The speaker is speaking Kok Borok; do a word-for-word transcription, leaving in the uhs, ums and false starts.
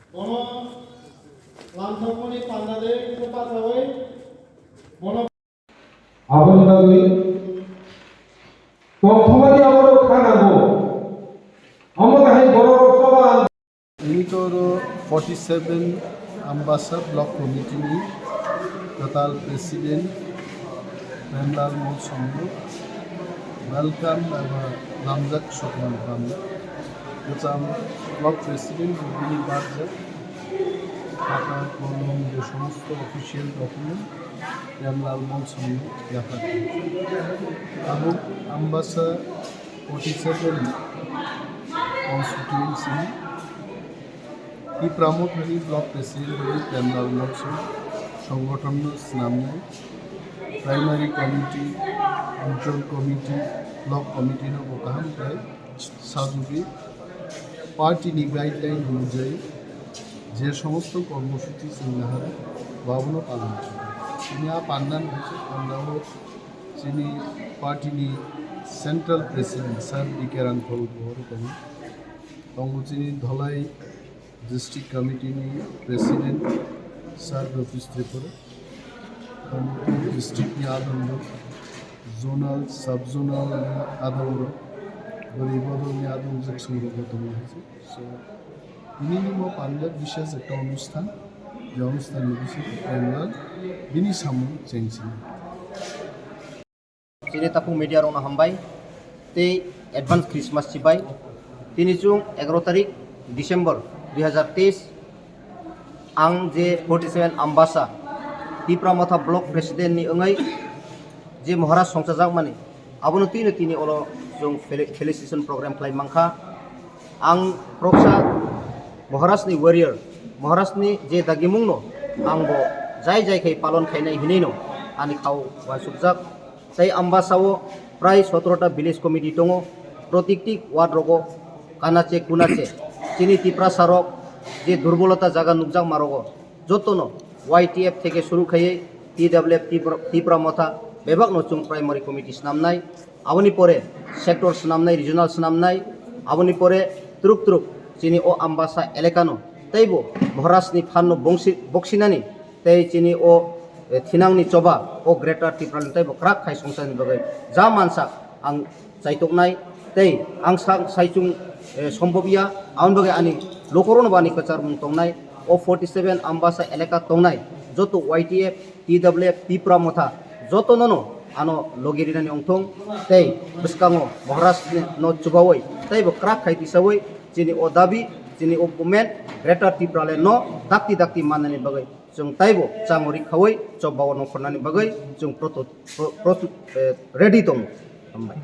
Bono lamsokmani panda de kisa pachawi bono. Aboni bagwi tongthokmani abo kha nango. Omo kahai bororok choba ang. Ini to oro forty seven Ambasa Block Committee ni kwtal President Premlal Molsom no welcome eba lamjak sokman panda. Kwcham Block President bini barjak, khata, kolom, je somosto official document Premlal Molsom no yaphardi. Tabuk Ambasa forty seven constituency ni Tipra Mothani Block President bai Premlal Molsom songothon no swnamnai, Primary Committee, Control Committee, Block Committee no bo kaham khlai sajagwi party ni guideline onujai je somosto kormosuchi chwng nahar bo abono palon khlai. Chini a panda no hwnkhe panda o chini party ni Central President Sir D K Rangkhol bo oro tongo. Tongo chini Dholai District Committee ni President Sir Rupesh Tripura, Kangpur district ni adong rok, zonal, sub zonal ni adong rok, bwrwi bodol ni adong rok, song rok bo tongo hai se. So, tini ni mo panda bishes ekta onusthan, je onusthan ni bisingo Premlal bini samung chengsinai. Chini takhuk media rokno hambai tei advance Christmas chibai. Tini chwng egaroh tarik December dui hazar teis, ang je forty seven Ambasa Tipra Motha Block President ni wngwi je Maharaj songchajakmani, abono twino tini oro chwng fel-, felicitation program khlai mankha. Ang khoroksa Maharaj ni warrior, Maharaj ni je dagimungno ang bo jai jai khai palon khainai hinwi no ani khao uansukjak. Tei Ambasa o prai sotoro ta village committee tongo, protikti ward rogo kanache kunache chini Tiprasa rok je durbolota jaga nukjakma rogo jotono Y T F theke suru khaiwi T W F Tipra, Tipra Motha bebakno chwng primary committee swnamnai, aboni pore sector swnamnai, regional swnamnai, aboni pore twrwk twrwk chini o Ambasa elakano teibo Maharaj ni phanno bongsi-, boksinani tei chini o, eh, thinangni choba o Greater Tipraland teibo kwrak khai songchani bagwi ja mansak ang chaitoknai tei ang sa-, saichung, eh, sombobya, aboni bagwi ani lukurokno bo ani kwcharmung tongnai. O forty seven Ambasa elaka tongnai joto Y T F, T W F, Tipra Motha jotono no ano logi rinani ongthong tei bwskango Maharaj no chubawi teibo kwrak khai tisawi chini o dabi, chini o movement Greater Tipraland no dakti dakti mannani bagwi chwng taibo chango rikhawi chobao nongkhornani bagwi chwng proto-, pro-, protu-, eh, ready tongo. Hambai.